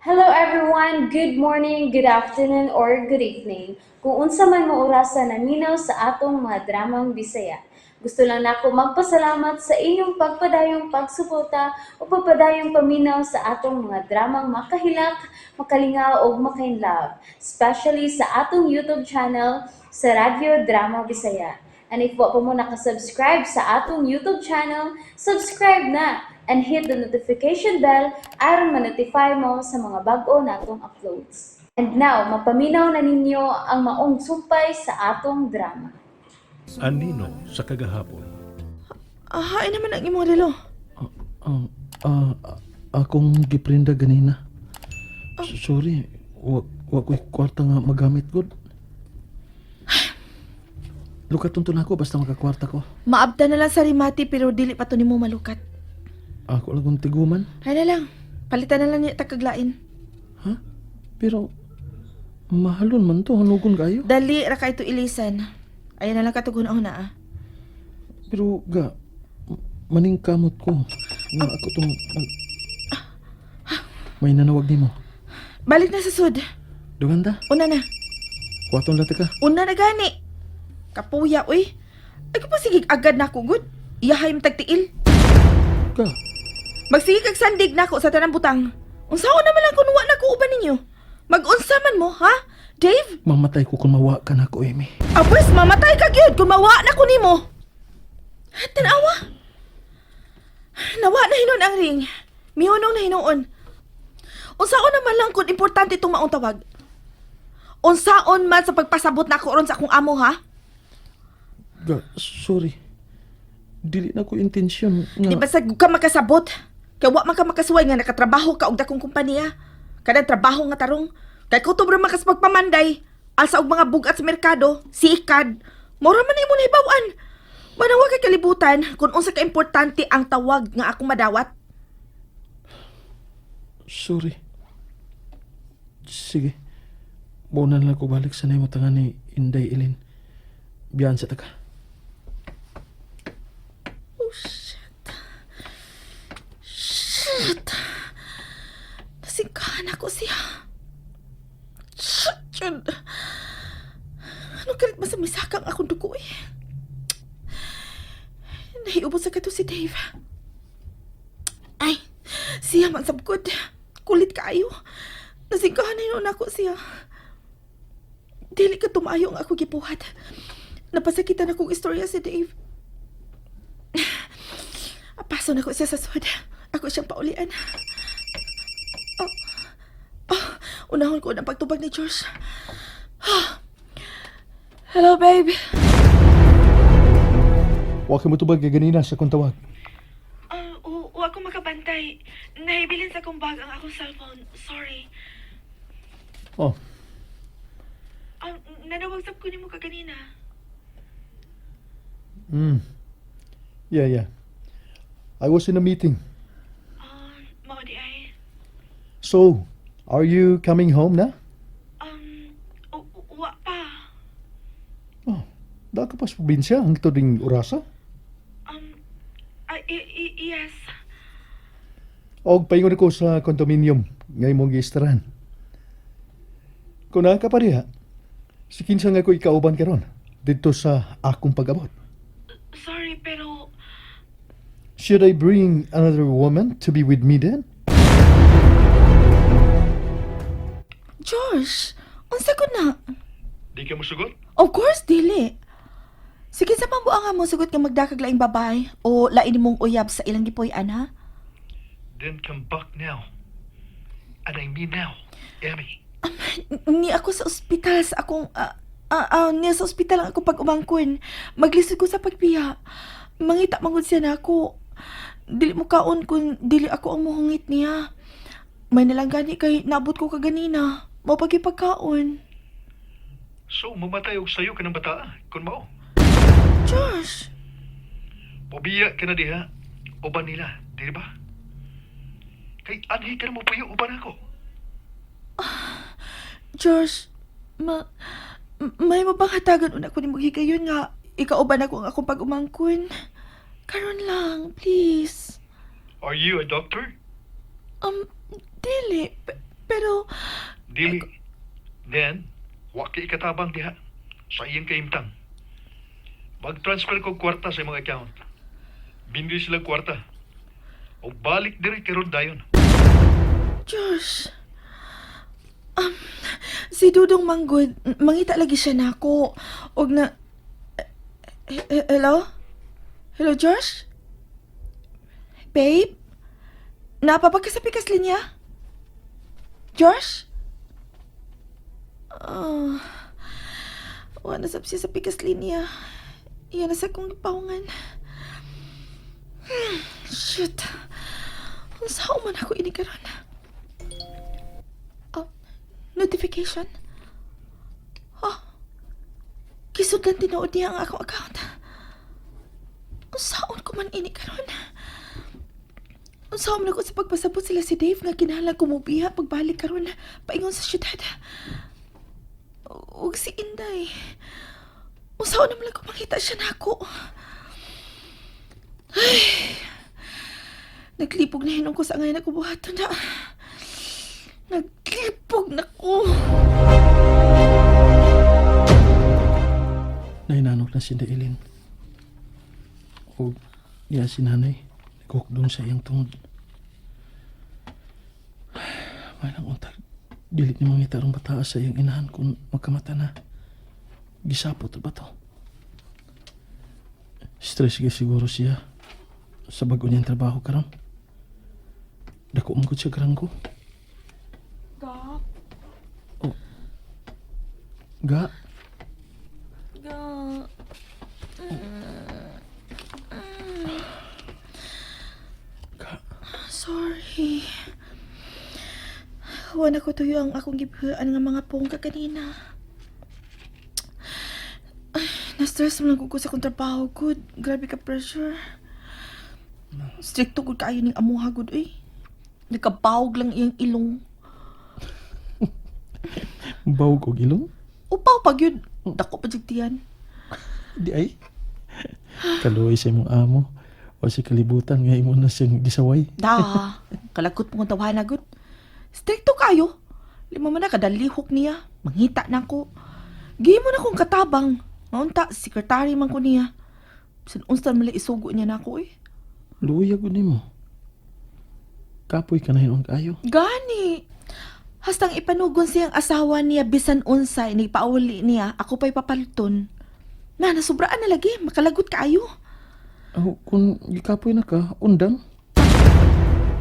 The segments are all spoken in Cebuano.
Hello everyone! Good morning, good afternoon, or good evening. Kung unsa man mo orasa naminaw sa atong mga dramang Bisaya. Gusto lang nako magpasalamat sa inyong pagpadayong pagsuporta o pagpadayong paminaw sa atong mga dramang makahilak, makalingaw ug makainlove, especially sa atong YouTube channel sa Radyo Drama Bisaya. And if wa pa mo nakasubscribe sa atong YouTube channel, subscribe na and hit the notification bell aron ma-notify mo sa mga bag-o natong uploads. And now, mapaminaw na ninyo ang maong sumpay sa atong drama. Anino sa kagahapon. Ah, hain naman ang imong relo. Ah, akong giprinda ganina. Sorry, wa ko'y kwarta nga magamit gud. Lukat to nako basta makakwarta ko. Maabta na lang sa rimati pero dili pa to nimo malukat. Ako lang kong tiguman. Hay na lang. Palitan na lang niya takaglain. Ha? Pero mahalon man to, hanugon kayo. Dali ra kay to ilisan. Ayan na lang katugon na ah. Pero ga maning kamot ko. Nga ako tong may nanawag nimo. Balik na sa sud. Duganda, Una na. kuwaton lang ka. Una na gani. Kapuya uy. Ay ko pa sige agad na ako gud. Iyahay matagtiil. Ga, Magsige kag sandig nako sa tanang butang. Unsaon naman lang kun wa na ko uban ninyo? Mag-unsa man mo, ha? Dave? Mamatay ko kung mawa ka nako, Amy. Ah, pwes, mamatay ka gyud kung mawa na ko nimo. Tanawa. Nawa na hinon ang ring. Mihunong na hinuon. Unsaon naman lang kung importante itong maong tawag? Unsaon man sa pagpasabot na ako ron sa akong amo, ha? Ga, sorry. Dili na ko intensyon nga. Di ba sa ka makasabot? Kay wa man ka makasuway nga nakatrabaho ka og dakong kompanya. Kanang trabaho nga tarong. Kay kutob ra man kas pagpamanday. Alsa og mga bugat sa merkado, sikad. Mora man imo nahibaw-an. Manawa kay kalibutan kung unsa ka importante ang tawag nga akong madawat. Sorry. Sige. Muna na lang ko balik sa nimo tanga ni Inday Ilin. Biyan sa taka. Oh, shit. Shit. Nasingkahan ako siya. Shit, yun. Ano kalit ba sa misakang akong dugo eh? Nahiubos sa kato si Dave. Ay, siya man sabkod. Kulit kaayo. Nasingkahan na yun ako siya. Dili ka tumayo ang ako gibuhat. Napasakitan akong istorya si Dave. Apaso na ko siya sa sud. Ako siyang paulian. Oh, oh, unahon ko ang pagtubag ni Josh. Ah. Hello, babe. Wa ka motubag kay ganina sa akong tawag. Uh, wa ko makabantay. Nahibilin sa akong bag ang akong cellphone. Sorry. Oh, Nanawag sab ko nimo kaganina. Yeah. I was in a meeting. Mao di ay. So, are you coming home na? Wa pa. Oh, da ka pa sa probinsya hangtod ding orasa? Yes. Og paingon ko sa condominium nga imong giistaran. Kung naa ka pa diha, si kinsa nga ko ikauban karon didto sa akong pag-abot. Sorry, pero Should I bring another woman to be with me then? Josh, unsa ko na? Di ka mosugot? Of course, dili. Sige sa pambuanga mo, sugot nga magdakag laing babae o lain mong uyab sa ilang gipuy-an, ha? Then come back now. And I mean now, Emmy. Ni ako sa ospital sa akong... niya sa ospital ang ako pag umangkon. Maglisod ko sa pagbiya. Mangita mangod siya na ako. Dili mo kaon kung dili ako ang muhungit niya. May nalang gani kay naabot ko kaganina. Mao pagipagkaon. So, mamatay og sayo ka ng bata, kung mao. Josh! Mobiya ka na diha, uban nila, di ba? Kay anhi ka na mo puyo uban ako. Josh, may mapanghatagan una ko ni higayon nga ikauban ako ang akong pag-umangkon. Karon lang, please. Are you a doctor? Dili. Pero, Dili. Then, wa kay ikatabang diha sa iyang kaimtang. Mag-transfer ko kwarta sa imong account. Bindi sila kwarta. O balik diri karon dayon. Josh, si Dudong Manggod, mangita lagi siya nako. Og na... Hello? Hello, Josh? Babe? Napapag ka sa pikas linya? Josh? Ah, wala sab siya sa pikas linya. Iyan na sa kong gipaungan. Shit. Ang sao man ako ini karon. Oh, notification. Oh, kisod lang tinuod niya ang akong account. Ang saon ko man ini karon. Ang saon man ako sa pagpasabot sila si Dave nga kinahanglan ko mobiha pagbalik karon paingon sa syudad. Ug si Inday. Ang saon naman lang ko makita siya nako. Ay, naglipog na hinom ko sa ngayon ako buhaton na. Naglipog na ko. Nahinanok na si Inday Eileen. O niya si nanay. Naghukdong sa iyang tungod. Malang untag. Dili ni mangita rong bataa sa iyang inahan kung magkamata na. Gisapot ba to? Stress gyud siguro siya sa bago niyang trabaho karon. Dako man gud siya karangko. Ga, Ga, ga. ga. Sorry. Wala ko tuyo ang akong gibuhan nga mga pongka kanina. Ay, na-stress mo lang ko sa akong trabaho, good. Grabe ka pressure. Stricto gud kaayo ning amuha gud uy. Nakabawog lang iyang ilong. Bawog og ilong? Upaw pag yun. Dako pa jud tiyan. Di ay. Kaluoy sa imong amo o sa kalibutan nga imo na siyang gisaway. Da, kalakot mo kong tawahan na gud. Stricto kayo. Lima man na kadalihok niya. Mangita na ko. Gihimo na kong katabang. Maunta, sekretary man ko niya. Bisan unsa man lang isugo niya na ako eh. Luya gud nimo. Kapoy ka na hinuon kaayo. Gani. Hastang ipanugon siyang asawa niya bisan unsa ini pauli niya, ako pa'y papalton. Na, nasubraan na lagi, makalagot kaayo. Oh, kung gikapoy na ka, undang.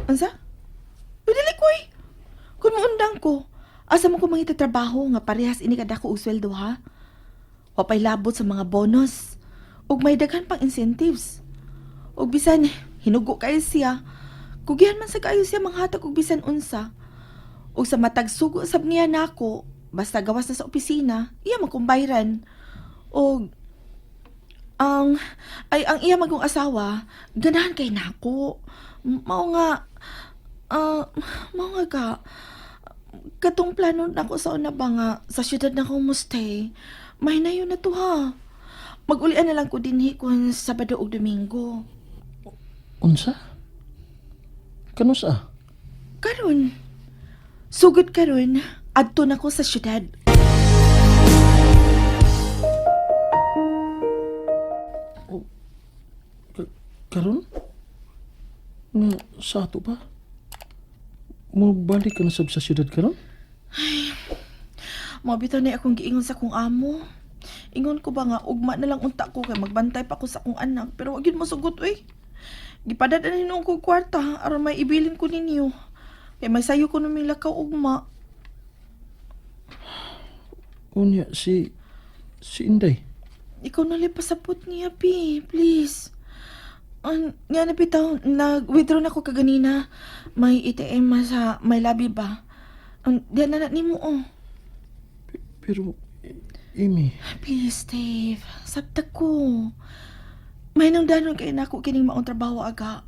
Unsa? Uy, dili ko eh. Kung muundang ko, asa mo ko mangita trabaho nga parehas ini kadako og sweldo ha? Wapay labot sa mga bonus. Ug may daghan pang incentives. Ug bisan hinugo kayo siya, kugihan man sa kayo siya manghatag og bisan unsa. Ug sa matag sugo sab niya nako, basta gawas na sa opisina, iya makumbayran. Og ang ay ang iya magong asawa, ganahan kay nako. Mao nga ah, mao nga ka katong plano nako sa una ba nga sa syudad na ko mo stay. Mahinayon na to ha. Magulian na lang ko dinhi kun Sabado ug Domingo. Unsa? Kanusa? Karon. Sugod karon, adto na ko sa syudad. Karon? Nga sa ato ba? Mobalik ka na sab sa syudad karon? Mao bitaw na akong giingon sa akong amo. Ingon ko ba nga ugma na lang unta ko kay magbantay pa ko sa akong anak pero wag yun mosugot uy. Gipadad na hinuon ko kwarta aron may ibilin ko ninyo. Kay may sayo ko numing lakaw ugma. Unya si si Inday. Ikaw na lang pasapot niya, Pi. Please. An, nga na bitaw, nag-withdraw na ko kaganina. May ATM ma sa may labi ba? An, diyan na na nimo oh. Pero Amy, Please, Dave. Sabta ko. May nang danon kay nako kining maong trabaho aga.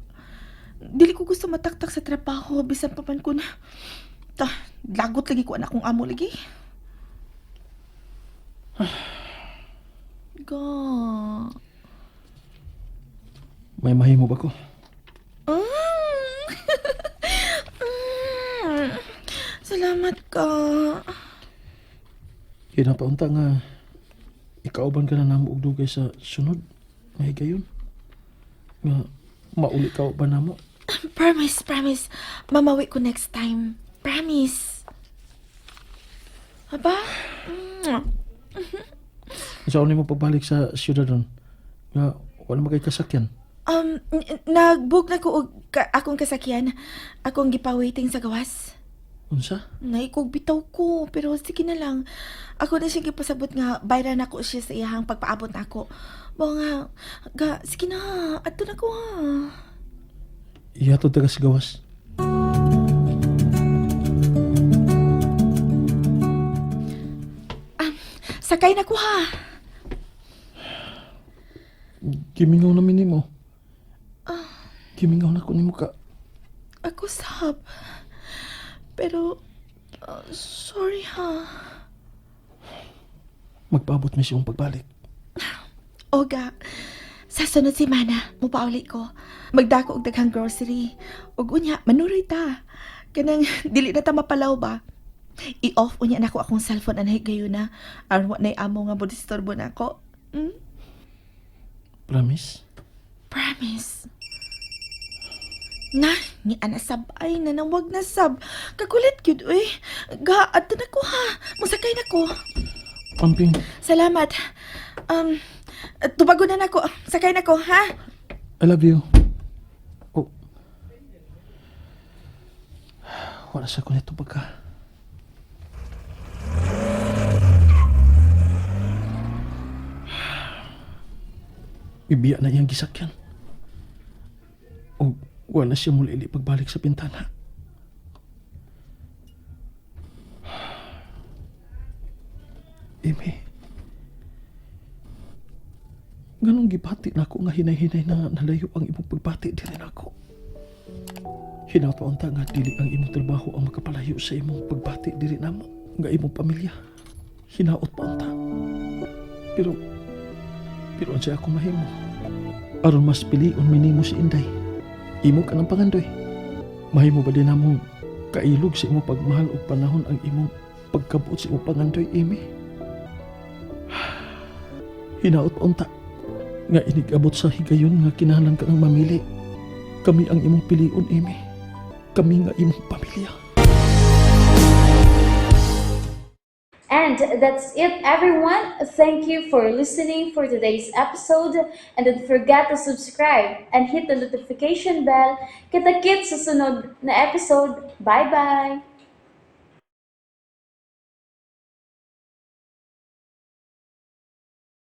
Dili ko gusto mataktak sa trabaho bisan pa man ko na. Ta, lagot lagi ko anak kong amo lagi. Ga. may mahimo ba ko? Mm. Salamat ka. Hinapaunta nga ikauban ka na namo og dugay sa sunod nga higayon. Nga mauli ka ba namo? Promise, promise. Mamawi ko next time. Promise. Aba? Sa mo pagbalik sa siyudad ron nga wala magay kasakyan. Nag-book na ko og akong kasakyan. Akong gipa-waiting sa gawas. Unsa? Naikog bitaw ko, pero sige na lang. Ako na siya gipasabot nga bayran ako siya sa iyahang pagpaabot nako. Bao nga, ga, sige na, adto na ko ha. Ihatod taga sa gawas. Sakay na ko ha. Gimingaw na nimo. Gimingaw na ko nimo ka. Ako sab. Pero, sorry ha. Magpaabot mi siyang pagbalik. Oga, sa sunod semana, mupauli ko. Magdako og daghang grocery. Ug unya, manuroy ta. Kanang dili na ta mapalaw ba? I-off unya nako akong cellphone anay gayon na. Aron wa nay amo nga mo disturbo nako. Promise? Promise. Na, ni ana sab ay nanawag na sab. Kakulit gyud uy. Ga, adto na ko ha. Musakay na ko. Amping, Salamat. Tubago na nako. Sakay na ko ha. I love you. Oh. Wala sa ko nito pagka. Ibiya na iyang gisakyan. O wala siya muli ili pagbalik sa pintana. Amy. Ganong gibati na ako nga hinay-hinay na nalayo ang imong pagbati diri nako. Hinaut pa unta nga dili ang imong trabaho ang makapalayo sa imong pagbati diri namo nga imong pamilya. Hinaot pa unta. Pero pero unsay ako mahimo? Aron mas pilion minimo si Inday. Imo ka ng pangandoy. Mahimo ba din namong kailog sa imong pagmahal og panahon ang imong pagkabuot sa imong pangandoy, Amy? Hinaot pa unta nga inigabot sa higayon nga kinahanglan ka ng mamili. Kami ang imong pilion, Amy. Kami nga imong pamilya. And that's it, everyone. Thank you for listening for today's episode. And don't forget to subscribe and hit the notification bell. Kita-kits sa sunod na episode. Bye-bye!